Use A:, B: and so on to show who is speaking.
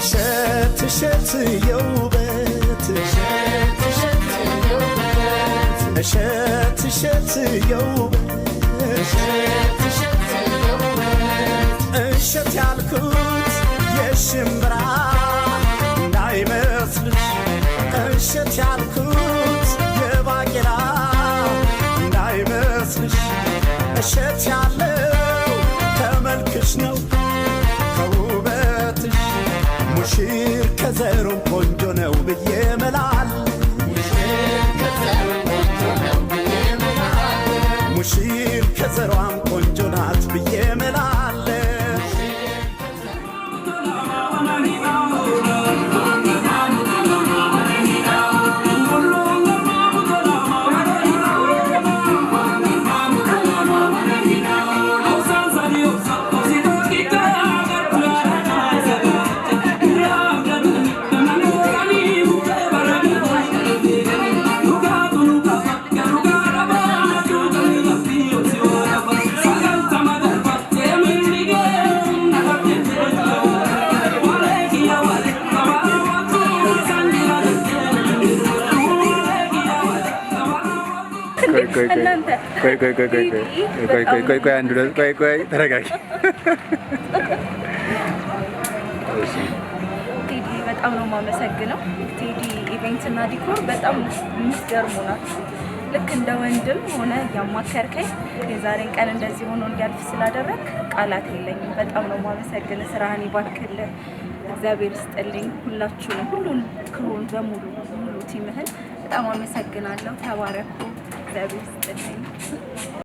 A: እሸት እሸት የውበት፣ እሸት እሸት የውበት፣ እሸት ያልኩት የሽምብራ እንዳይመስልሽ፣ እሸት ያልኩት የባቄላ እንዳይመስልሽ፣ እሸት ያለው ከመልክሽ ነው ከውበትሽ፣ ሙሽር ከዘሩም ቆንጆ ነው ብዬ መላል፣ ሙሽር ከዘሯም ቆንጆ ናት ብዬ መላለ።
B: ቆይ ቆይ ቆይ ቆይ ቆይ ቆይ ቆይ ቆይ፣ አንድ ሁለት፣ ቆይ ቆይ፣ ተረጋጊ።
C: ቴዲ፣ በጣም ነው የማመሰግነው። ቴዲ Event እና Decor፣ በጣም የምትገርሙ ናችሁ። ልክ እንደ ወንድም ሆነ እያማከርከኝ የዛሬን ቀን እንደዚህ ሆኖ እንዲያልፍ ስላደረግ ቃላት የለኝም። በጣም ነው የማመሰግን። ስራህን ይባርክልህ፣ እግዚአብሔር ይስጥልኝ። ሁላችሁንም፣ ሁሉን crew ውን በሙሉ፣ ሙሉ team ህን በጣም አመሰግናለሁ። ተባረኩ። እግዚአብሔር ይስጥልኝ።